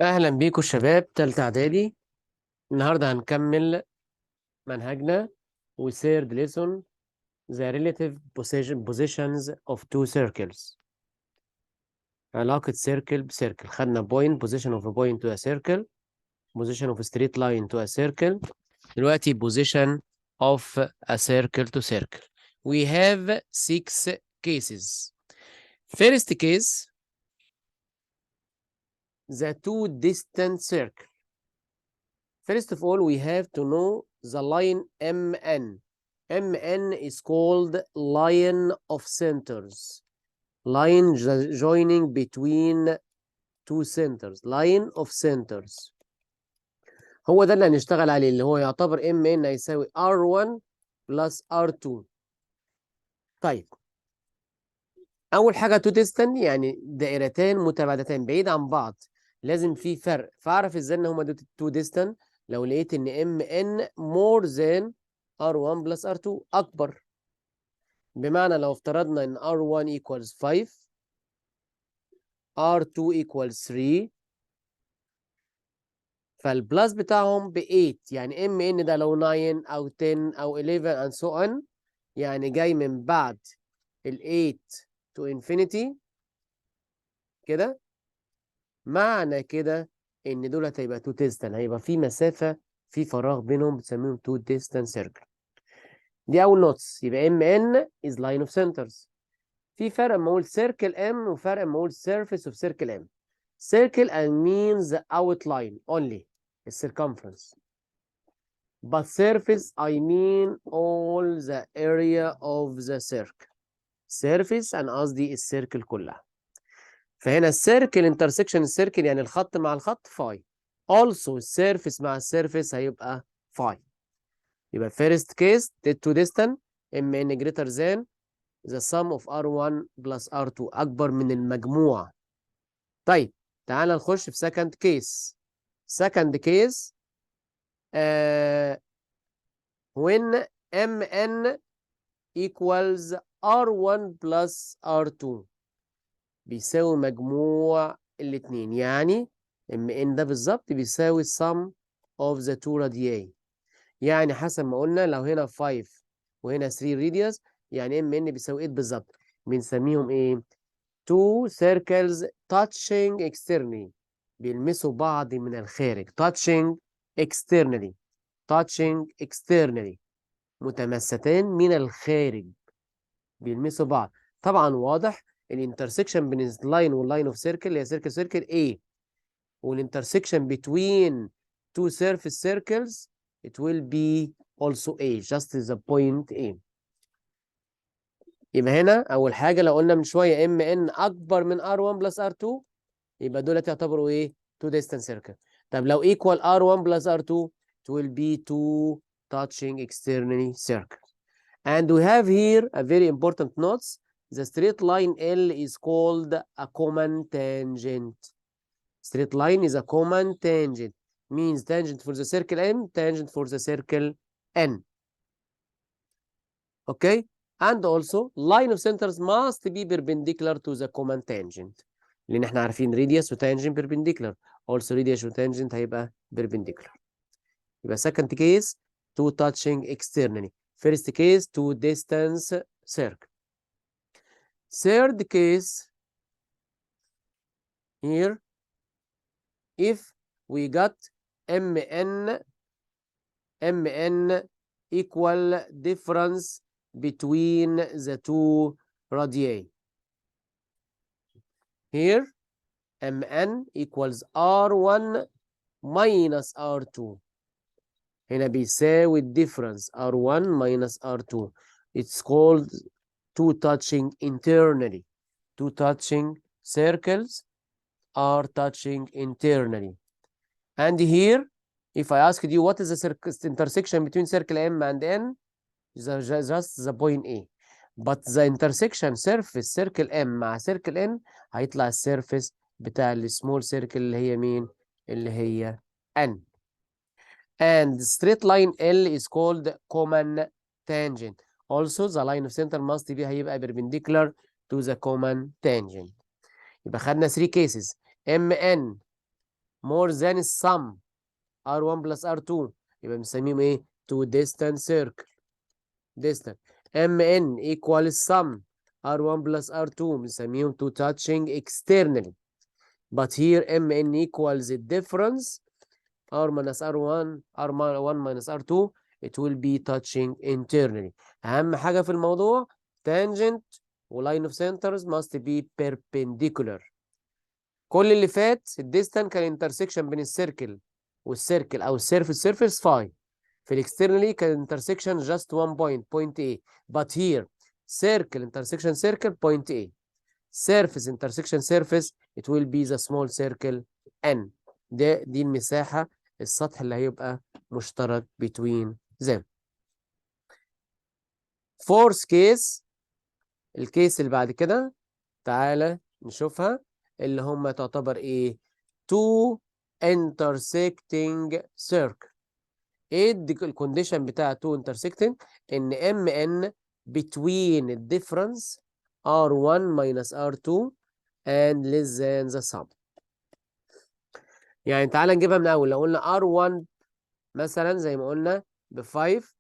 اهلا بيكم الشباب، تالتة اعدادي. النهارده هنكمل منهجنا و third lesson, the relative positions of two circles. علاقة circle ب circle. خدنا point, position of a point to a circle, position of a straight line to a circle. دلوقتي position of a circle to circle. We have six cases. First case, the two distant circle. First of all, we have to know the line MN. MN is called line of centers. Line joining between two centers. Line of centers. هو ده اللي هنشتغل عليه، اللي هو يعتبر MN هيساوي R1 plus R2. طيب، أول حاجة two distant، يعني دائرتين متباعدتين، بعيد عن بعض، لازم في فرق. فأعرف إزاي إن هما two distant؟ لو لقيت إن MN more than R1 plus R2، أكبر. بمعنى لو افترضنا إن R1 equals 5، R2 equals 3، فال plus بتاعهم ب 8. يعني MN ده لو 9 أو 10 أو 11 and so on، يعني جاي من بعد ال 8 to infinity كده، معنى كده ان دول هيبقى two distant، هيبقى في مسافة، في فراغ بينهم، بنسميهم two distant circle. دي اول notes. يبقى MN is line of centers. في فرق اما اقول circle M وفرق اما اقول surface of circle M. Circle and means the outline only, the circumference, but surface, I mean all the area of the circle. Surface انا قصدي ال circle كلها. فهنا ال circle intersection ال circle، يعني الخط مع الخط phi. Also ال surface مع ال surface هيبقى phi. يبقى first case, two distant, mn greater than the sum of r1 plus r2، اكبر من المجموع. طيب، تعال نخش في second case. Second case, when mn equals r1 plus r2، بيساوي مجموع الاثنين، يعني mn ده بالظبط بيساوي sum of the two radii. يعني حسب ما قلنا، لو هنا 5 وهنا 3 radius، يعني mn بيساوي 8 بالظبط. بنسميهم ايه؟ Two circles touching externally، بيلمسوا بعض من الخارج. Touching externally, touching externally، متماستان من الخارج، بيلمسوا بعض. طبعا واضح ال intersection بين ال line وال line of circle اللي هي circle circle A، وال intersection between two surface circles, it will be also A, just the point A. يبقى هنا اول حاجه، لو قلنا من شويه MN اكبر من R1 plus R2، يبقى دول يعتبروا ايه؟ Two distant circle. طب لو equal R1 plus R2, it will be two touching externally circles. And we have here a very important notes: the straight line L is called a common tangent. Straight line is a common tangent, means tangent for the circle M, tangent for the circle N, okay? And also line of centers must be perpendicular to the common tangent، لان احنا عارفين radius و tangent perpendicular. Also radius و tangent هيبقى perpendicular. يبقى second case, two touching externally. First case, two distance circle. Third case here, if we got mn, mn equal difference between the two radii. Here mn equals r1 minus r2. هنا بيساوي difference r1 minus r2. It's called two touching internally. Two touching circles are touching internally. And here, if I asked you what is the intersection between circle M and N, just the point A. But the intersection surface circle M مع circle N، هيطلع ال surface بتاع ال small circle اللي هي مين؟ اللي هي N. And straight line L is called common tangent. Also the line of center must be، هيبقى perpendicular to the common tangent. يبقى خدنا 3 cases: MN more than ال sum R1 plus R2، يبقى بنسميهم ايه؟ Two distant circle, distant. MN equal sum R1 plus R2، بنسميهم two touching externally. But here MN equals the difference R minus R1, R1 minus R2, it will be touching internally. أهم حاجة في الموضوع، tangent و line of centers must be perpendicular. كل اللي فات ال distant كان intersection بين ال circle وال circle او ال surface surface phi. في ال externally كان intersection just one point, point A. But here, circle intersection circle, point A; surface intersection surface, it will be the small circle N. ده دي المساحة، السطح اللي هيبقى مشترك between them. Fourth case، ال case اللي بعد كده، تعالى نشوفها، اللي هم تعتبر ايه؟ Two intersecting circle. ايه ال condition بتاع two intersecting؟ ان MN between the difference R1 minus R2 and less than the sum. يعني تعالى نجيبها من الاول. لو قلنا R1 مثلا زي ما قلنا ب 5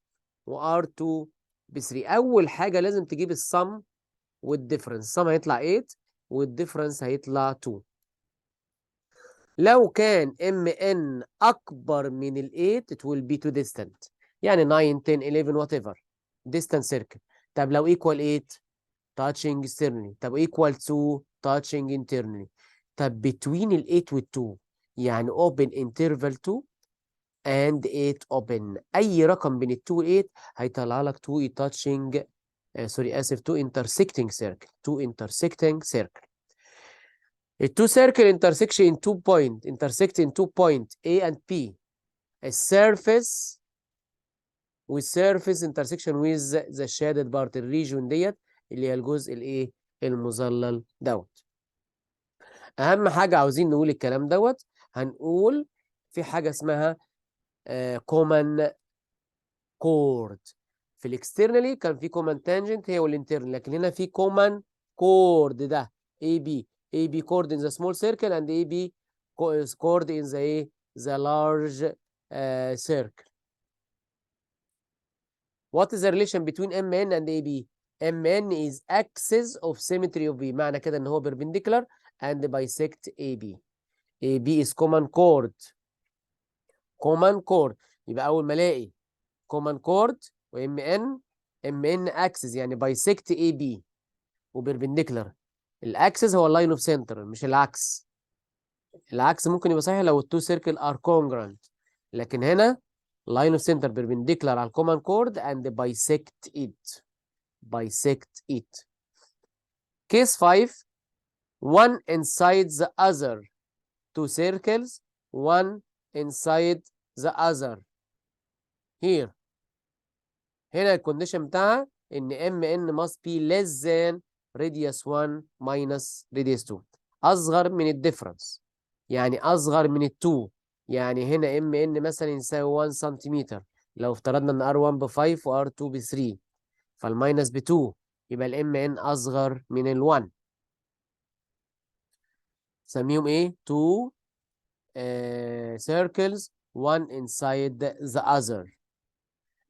و R2 ب 3، اول حاجه لازم تجيب ال sum وال difference. ال sum هيطلع 8 وال difference هيطلع 2. لو كان MN اكبر من ال 8, it will be too distant، يعني 9، 10، 11، whatever, distant circle. طب لو equal 8, touching externally. طب equal 2, touching internally. طب between ال 8 وال 2، يعني open interval 2 and 8 open. اي رقم بين ال 2 وال 8 هيطلع لك 2 touching، sorry، اسف، 2 intersecting circle, 2 intersecting circle. The two circle intersection in two point, intersect in two point A and P. A surface with surface intersection with the shaded part، ال region ديت اللي هي الجزء الايه؟ المظلل دوت. اهم حاجه عاوزين نقول الكلام دوت، هنقول في حاجه اسمها common chord. في ال externally كان في common tangent هي وال internal، لكن هنا في common chord، ده AB. AB chord in the small circle and AB chord in the ايه؟ The large circle. What is the relation between MN and AB? MN is axis of symmetry of B. معنى كده ان هو perpendicular and bisect AB. AB is common chord. Common chord. يبقى اول ما الاقي common chord و MN، MN axis يعني bisect AB و perpendicular. ال axis هو ال line of center مش العكس. العكس ممكن يبقى صحيح لو ال two circle are congruent، لكن هنا line of center perpendicular على common chord and bisect it, bisect it. Case 5, one inside the other. Two circles, one inside the other. Here، هنا ال condition بتاعها ان MN must be less than radius 1 minus radius 2، اصغر من ال difference، يعني اصغر من ال 2. يعني هنا MN مثلا يساوي 1 سنتيمتر. لو افترضنا ان R1 ب 5 و R2 ب 3، فال minus ب 2، يبقى ال MN اصغر من ال 1. سميهم ايه؟ Two circles, one inside the other.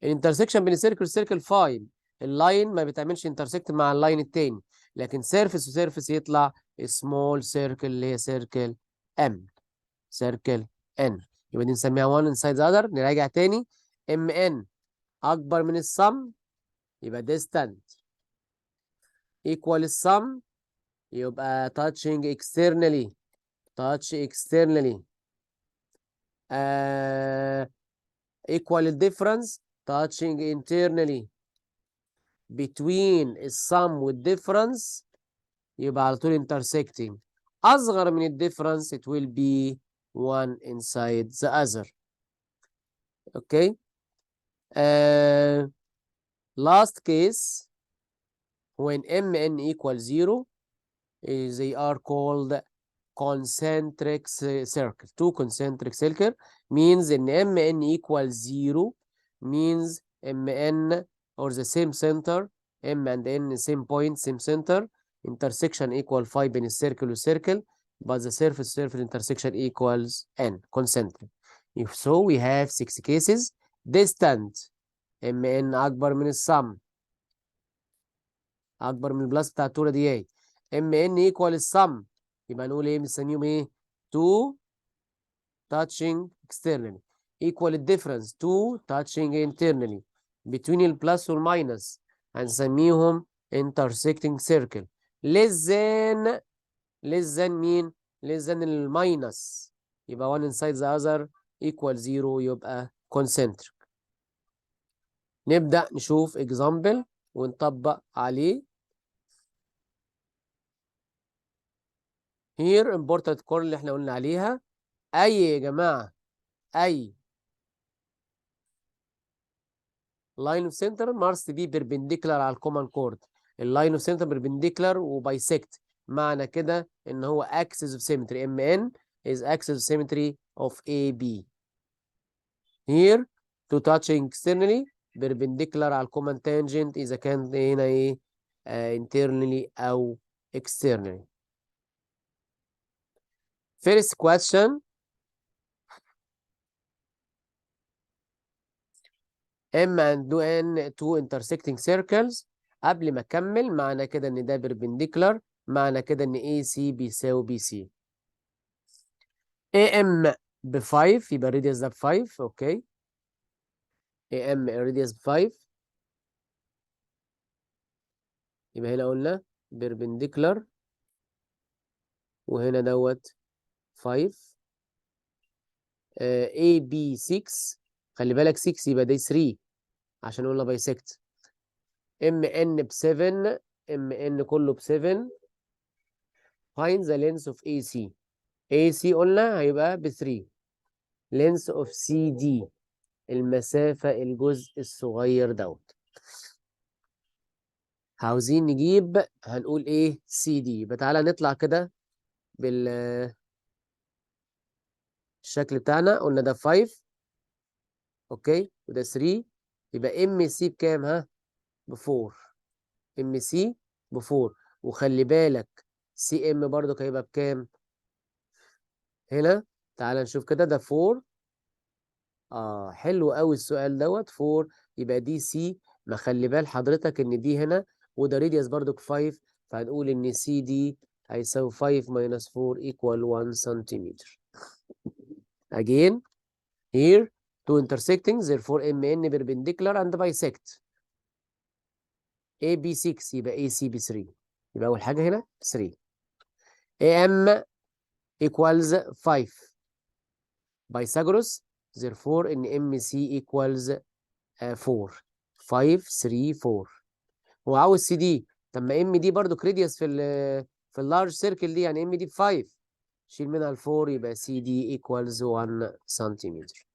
ال intersection بين ال circle وال circle phi، ال line ما بتعملش intersect مع ال line التاني، لكن surface و surface يطلع small circle اللي هي circle M, circle N. يبقى دي نسميها one inside the other. نراجع تاني: MN اكبر من السم يبقى distant، equal السم يبقى touching externally, touch externally, equal difference, touching internally. Between السم وال difference يبقى على طول intersecting. أصغر من ال difference, it will be one inside the other. Okay, last case, when Mn equals 0, they are called concentric circle. Two concentric circle means ان Mn equals 0 means Mn or the same center, M and N same point, same center, intersection equal phi بين ال circle وال circle. but the surface surface intersection equals n concentric. If so, we have 6 cases. Distant mn أكبر من السم، أكبر من ال plus بتاع ال two radii. mn equal السم، يبقى نقول إيه؟ بنسميهم إيه؟ 2 touching externally equal the difference 2 touching internally between ال plus وال minus، هنسميهم intersecting circle. less than، less than مين؟ less than ال minus، يبقى one inside the other equal 0، يبقى concentric. نبدأ نشوف example ونطبق عليه. Here important chord اللي احنا قلنا عليها. أي يا جماعة، أي line of center must be perpendicular على common chord. ال line of center perpendicular و bisect، معنى كده إن هو axis of symmetry. MN is axis of symmetry of AB. Here two touching externally perpendicular على common tangent إذا كان هنا إيه internally أو externally. First question, M and N two intersecting circles. قبل ما أكمل معنى كده إن ده perpendicular، معنى كده إن AC بيساوي BC. AM ب 5، يبقى ال radius ده ب 5، okay. AM ال radius ب 5، يبقى هنا قلنا perpendicular وهنا دوت 5. AB 6، خلي بالك 6 يبقى دي 3 عشان قلنا bisect. MN ب 7، MN كله ب 7. Find the length of AC. AC قلنا هيبقى ب 3. Length of CD المسافة الجزء الصغير دوت. عاوزين نجيب، هنقول ايه؟ CD. يبقى تعالى نطلع كده بالشكل بتاعنا، قلنا ده 5، okay، وده 3، يبقى MC بكام؟ ها؟ ب 4. MC ب 4. وخلي بالك CM برضك هيبقى بكام؟ هنا تعالى نشوف كده، ده 4. حلو قوي السؤال دوت، 4 يبقى DC. ما خلي بال حضرتك ان دي هنا وده radius برضك 5، فهنقول ان سي دي هيساوي 5 minus 4 equal 1 سنتيمتر. Again here two intersecting, therefore MN perpendicular and bisect. AB 6 يبقى AC ب 3، يبقى أول حاجة هنا 3. AM equals 5 Pythagoras, therefore إن MC equals 4. 5 3 4. هو عاوز CD، طب ما MD برضو radius في ال large circle دي، يعني MD ب 5، شيل منها ال 4 يبقى CD equals 1 سنتيمتر.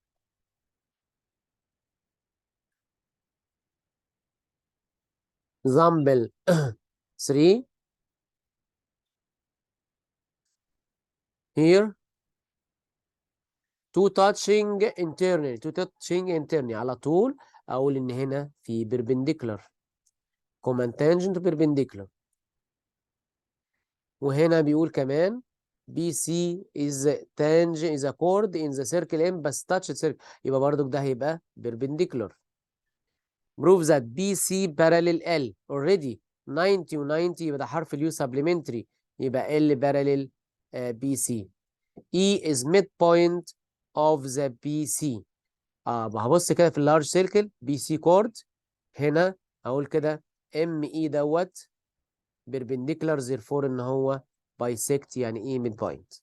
Example 3. Here two touching internally, two touching internally على طول اقول ان هنا في perpendicular, common tangent perpendicular. وهنا بيقول كمان BC is tangent is a chord in the circle M بس touch circle، يبقى برضك ده هيبقى perpendicular. Prove that BC parallel L already 90 و 90، يبقى ده حرف ال U supplementary، يبقى L parallel BC. E is midpoint of the BC. هبص كده في ال large circle BC chord، هنا هقول كده ME دوت perpendicular, therefore ان هو bisect، يعني ايه midpoint.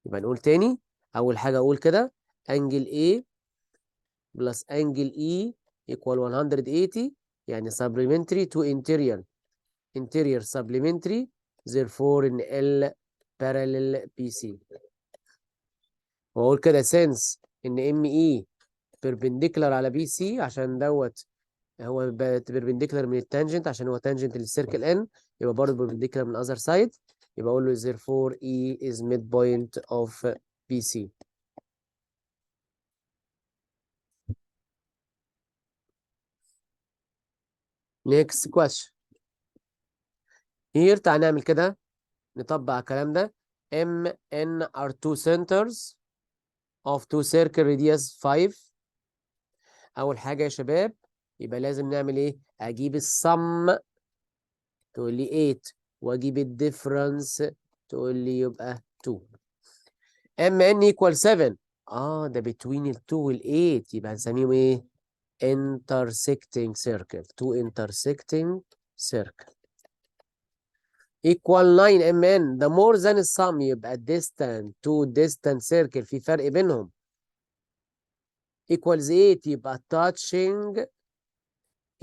يبقى نقول تاني، اول حاجه اقول كده angle A plus angle E equal 180، يعني supplementary to interior, interior supplementary, therefore ان L parallel BC. واقول كده since ان ME perpendicular على BC، عشان دوت هو perpendicular من ال tangent، عشان هو tangent لل circle N، يبقى برضه perpendicular من other side، يبقى اقول له therefore E is midpoint of BC. Next question. Here تعال نعمل كده، نطبق على الكلام ده. M N are two centers of two circle radius 5. أول حاجة يا شباب يبقى لازم نعمل إيه؟ أجيب السم تقول لي 8، وأجيب ال difference تقول لي يبقى 2. M N equal 7. ده between ال 2 وال 8، يبقى هنسميهم إيه؟ Intersecting circle. Two intersecting circle. Equal 9 M N، ده more than السم، يبقى distant، two distant circle، في فرق بينهم. Equals 8 يبقى touching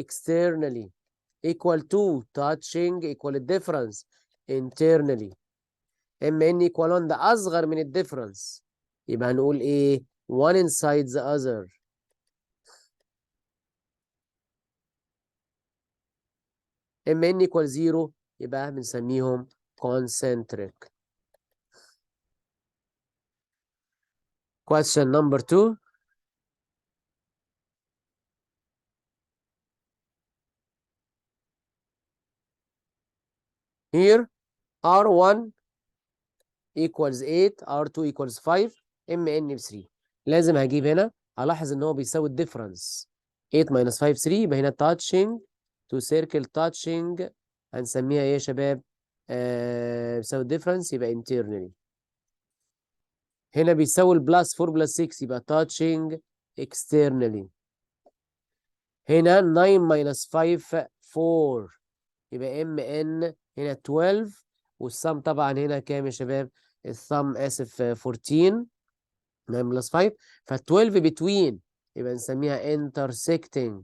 externally. Equal 2 touching equal difference internally. M N equal 1، ده أصغر من ال difference، يبقى هنقول إيه؟ One inside the other. M N equal 0 يبقى بنسميهم concentric. Question number 2. Here R1 equals 8, R2 equals 5, MN ب 3. لازم هجيب هنا، هلاحظ ان هو بيساوي ال difference 8 minus 5 3، يبقى هنا touching، two circle touching، هنسميها ايه يا شباب؟ بيساوي ال difference يبقى internally. هنا بيساوي ال plus 4 plus 6 يبقى touching externally. هنا 9 minus 5 4، يبقى M N هنا 12، والسم طبعا هنا كام يا شباب؟ السم اسف 14، 9 plus 5، ف 12 between يبقى نسميها intersecting،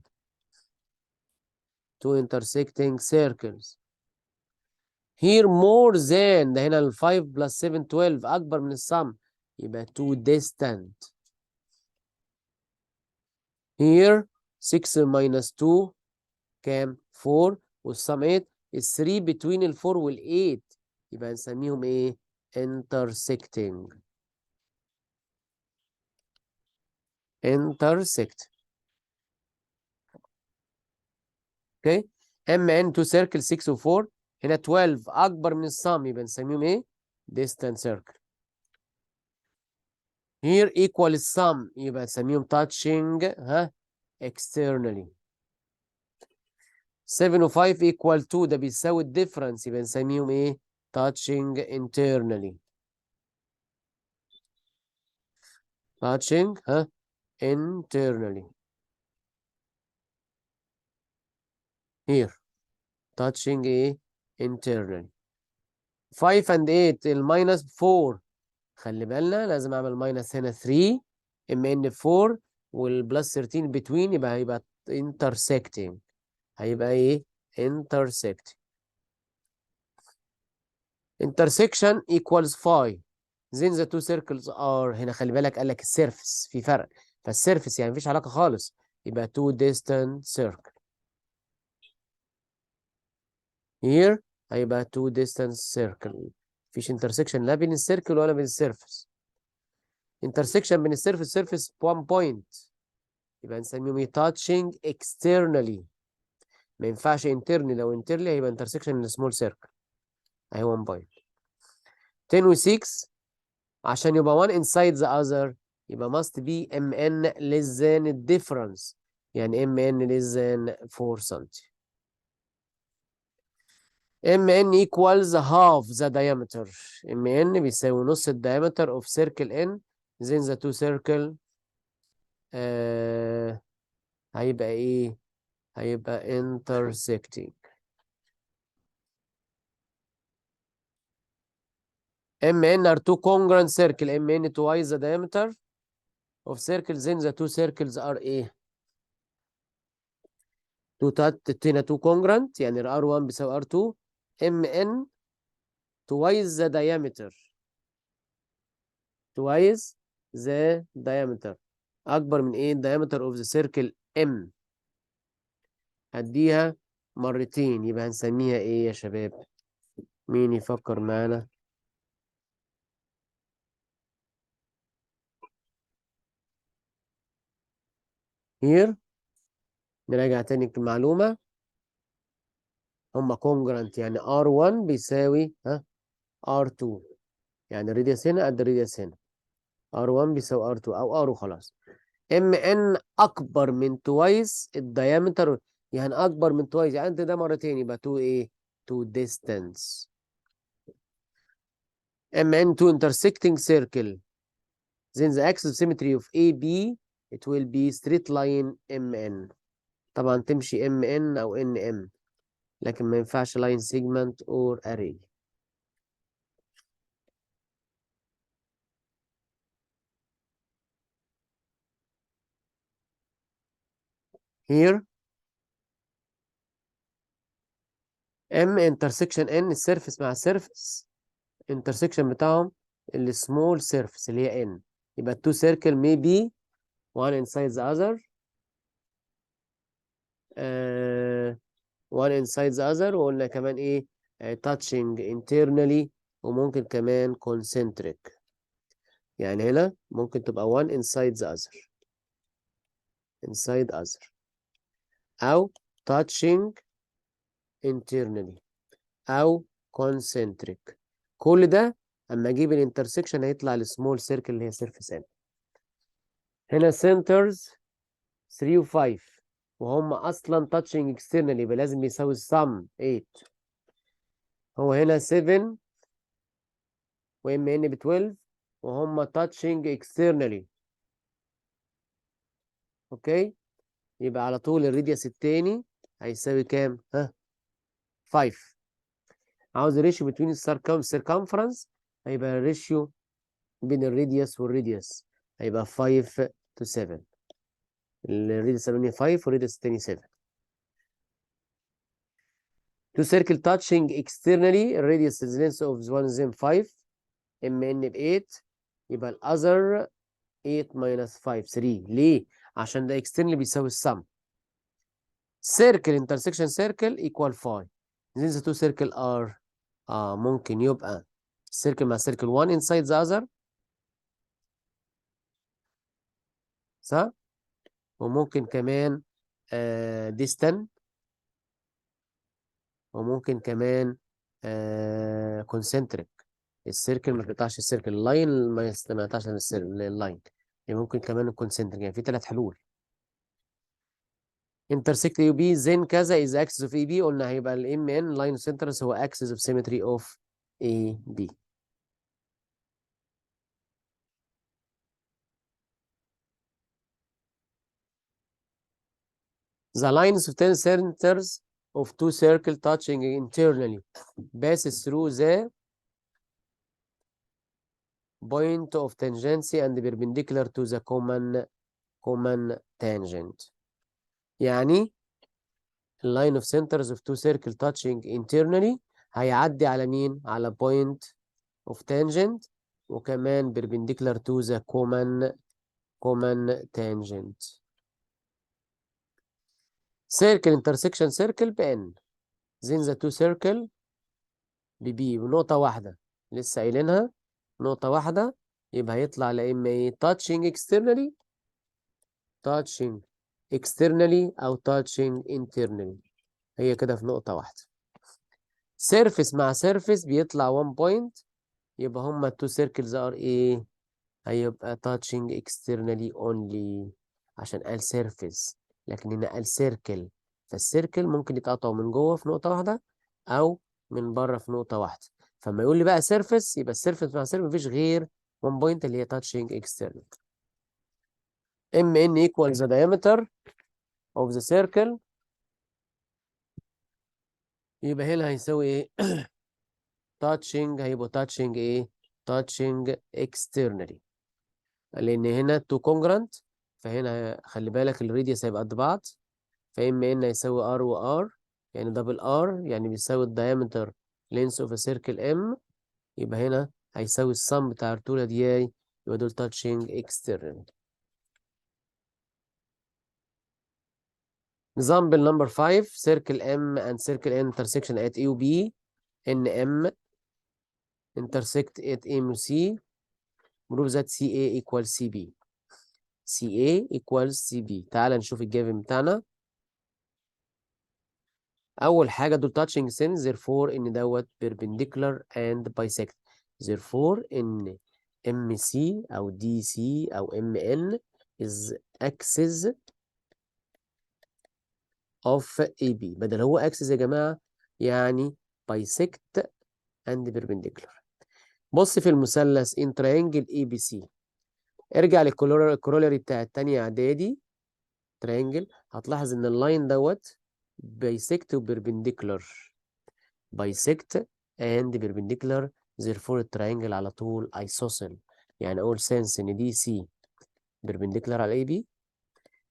two intersecting circles. Here more than، ده هنا ال 5 plus 7 12 أكبر من السم، يبقى two distant. Here 6 minus 2 كام؟ 4، والسم 8، ال 3 between ال 4 وال 8 يبقى نسميهم ايه؟ Intersecting. Intersect. Okay, M N two circle 6 و 4، هنا 12 اكبر من السم يبقى نسميهم ايه؟ Distant circle. Here equal السم يبقى نسميهم touching ها externally. 7 و 5 equal 2، ده بيساوي ال difference يبقى نسميهم ايه؟ Touching internally. Touching ها internally. Here touching ايه؟ Internally. 5 and 8 ال minus 4، خلي بالنا لازم اعمل minus هنا 3، M N 4 وال plus 13 between، يبقى هيبقى intersecting، هيبقى ايه؟ Intersecting. Intersection equals phi, then the two circles are، هنا خلي بالك قال لك ال surface في فرق، فال surface يعني مفيش علاقة خالص، يبقى two distant circle. Here هيبقى two distant circle، مفيش intersection لا بين ال circle ولا بين ال surface. Intersection بين ال surface surface 1 point، يبقى نسميهم ايه؟ Touching externally، ما ينفعش internally، لو internally هيبقى intersection in small circle، اهي 1 point. 10 و 6 عشان يبقى one inside the other يبقى must be mn less than difference، يعني mn less than 4 سم. Mn equals half the diameter، mn بيساوي نص ال diameter of circle n, then the two circle هيبقى ايه؟ هيبقى intersecting. Mn are two congruent circle، mn twice the diameter of circle, then the two circles are ايه؟ Two هنا two congruent، يعني R1 بيساوي R2، mn twice the diameter، twice the diameter أكبر من إيه؟ Diameter of the circle M، هديها مرتين، يبقى هنسميها إيه يا شباب؟ مين يفكر معانا؟ Here نراجع تاني المعلومة، هما congruent يعني R1 بيساوي ها R2، يعني ال radius هنا قد ال radius هنا، R1 بيساوي R2 او R وخلاص. MN اكبر من twice ال diameter، يعني اكبر من twice، يعني انت ده مرتين، يبقى 2 ايه؟ 2 distance. MN two intersecting circle, then the axis of symmetry of AB, it will be straight line MN. طبعا تمشي MN او NM، لكن ما ينفعش line segment or a ray. Here M intersection N، ال surface مع surface، intersection بتاعهم ال small surface اللي هي N، يبقى two circle may be one inside the other، one inside the other، وقلنا كمان ايه؟ Touching internally، وممكن كمان concentric، يعني هنا ممكن تبقى one inside the other، inside other، أو touching internally أو concentric. كل ده أما أجيب ال intersection هيطلع ال small circle اللي هي surface N. هنا centers 3 و 5 وهم أصلا touching externally، يبقى لازم يساوي السم 8. هو هنا 7 و MN ب 12 وهم touching externally. Okay، يبقى على طول ال radius التاني هيساوي كام؟ ها، 5. عاوز ال ratio بين ال circumference، هيبقى ال ratio بين ال radius وال radius هيبقى 5 to 7. ال radius الاولاني 5 وال radius التاني 7. Two circle touching externally, radius is length of one of them 5, MN ب 8، يبقى ال other 8 minus 5 3. ليه؟ عشان ده externally بيساوي السم. Circle intersection circle equal 5, then the two circle are ممكن يبقى circle مع circle one inside the other، صح؟ وممكن كمان distant، وممكن كمان concentric. ال circle ما بيقطعش ال circle، ال line ما يقطعش ال line، يعني ممكن كمان ال concentric، يعني في ثلاث حلول. Intersect AB, then كذا is axis of AB. قلنا هيبقى ال MN line centers هو axis of symmetry of AB. The lines of 10 centers of two circles touching internally passes through the point of tangency and perpendicular to the common tangent. يعني line of centers of two circle touching internally هيعدي على مين؟ على point of tangent وكمان perpendicular to the common tangent. Circle intersection circle ب N, then the two circle ب B، بنقطة واحدة لسه قايلينها، نقطة واحدة، يبقى هيطلع لا إما إيه؟ Touching externally أو touching internally، هي كده في نقطة واحدة. Surface مع surface بيطلع 1 point، يبقى هما two circles are إيه؟ هيبقى touching externally only، عشان قال surface، لكن هنا قال circle، فال circle ممكن يتقطعوا من جوه في نقطة واحدة أو من بره في نقطة واحدة. فما يقول لي بقى surface، يبقى ال surface مع surface مفيش غير 1 point اللي هي touching external. MN equals the diameter of the circle، يبقى هنا هيساوي ايه؟ Touching، هيبقوا touching ايه؟ Touching externally، لان هنا two congruent، فهنا خلي بالك ال radius هيبقى قد بعض، ف MN هيساوي R و R، يعني double R، يعني بيساوي ال diameter length of a circle M، يبقى هنا هيساوي السم بتاع ال two radii، يبقى دول touching externally. Example number 5, circle M and circle N intersection at A و B, NM intersect at A و C, prove that CA equals CB. CA equals CB. تعال نشوف ال given بتاعنا. أول حاجة دول touching externally, therefore إن دوت perpendicular and bisect. Therefore ان MC او DC او MN is axis of AB. بدل هو axis يا جماعة يعني bisect and perpendicular. بص في المثلث in triangle ABC، ارجع لل corollary بتاع التانية اعدادي triangle، هتلاحظ ان ال line دوت bisect و perpendicular، bisect and perpendicular، therefore ال triangle على طول isosceles. يعني اقول since ان DC perpendicular على AB،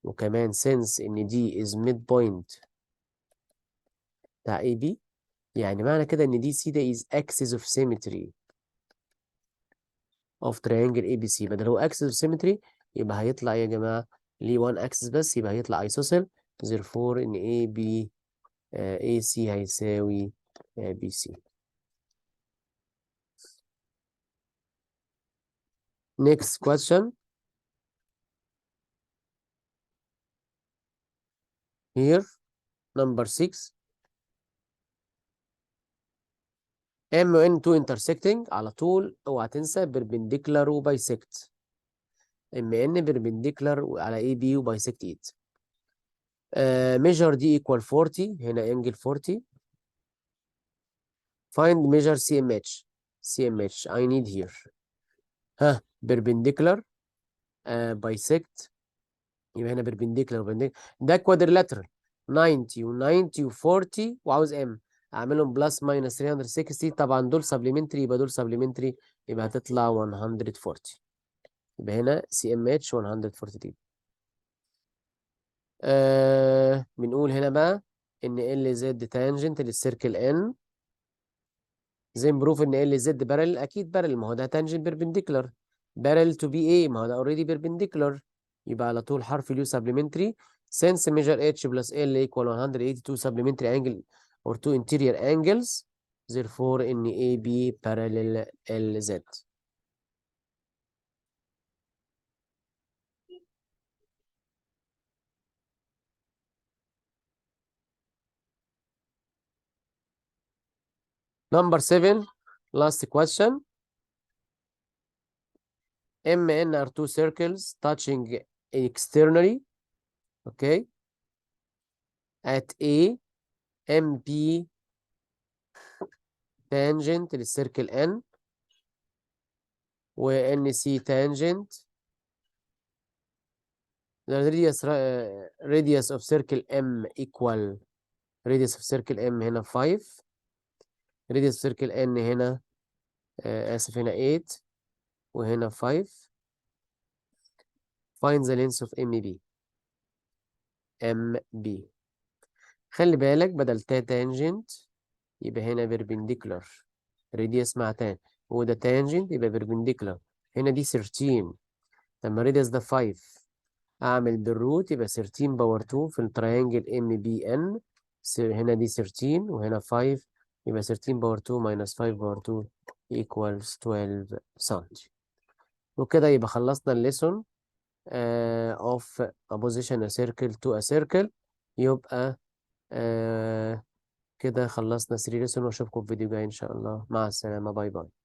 وكمان since ان D is midpoint بتاع AB، يعني معنى كده ان DC ده is axis of symmetry of triangle ABC. بدل هو axis of symmetry يبقى هيطلع يا جماعة ليه one axis بس، يبقى هيطلع isosceles. Therefore ان AB AC هيساوي BC. Next question here, number 6. M و N 2 intersecting، على طول اوعى تنسى perpendicular و bisect. M N perpendicular على AB و bisect it. Measure D equal 40، هنا angle 40. Find measure CMH. CMH I need here. ها، perpendicular bisect، يبقى هنا perpendicular perpendicular، ده quadrilateral 90 و 90 و 40 وعاوز M، اعملهم plus minus 360. طبعا دول supplementary، يبقى دول supplementary، يبقى هتطلع 140. يبقى هنا CMH 140. بنقول هنا بقى ان LZ tangent لل circle N، then prove ان LZ parallel، اكيد parallel، ما هو ده tangent perpendicular، parallel to BA، ما هو ده already perpendicular، يبقى على طول حرف ال U supplementary. Since measure H plus L equal 180, two supplementary angle or two interior angles, therefore ان AB parallel LZ. Number 7, last question. M N are two circles touching externally, okay, at A. MP tangent لل circle N و NC tangent. The radius of circle M equal radius of circle M هنا 5، radius of circle N هنا آسف، هنا 8 وهنا 5. Find the length of MB. MB، خلي بالك، بدل تا tangent يبقى هنا perpendicular، radius مع tan، وده tangent يبقى perpendicular. هنا دي 13، لما radius ده 5 اعمل بال root يبقى 13 power 2 في ال triangle MBN. هنا دي 13 وهنا 5، يبقى 13 power 2 minus 5 power 2 equals 12 سنتي. وكده يبقى خلصنا ال lesson of opposition a circle to a circle. يبقى كده خلصنا 3 lesson، واشوفكم في فيديو جاي ان شاء الله. مع السلامة، bye bye.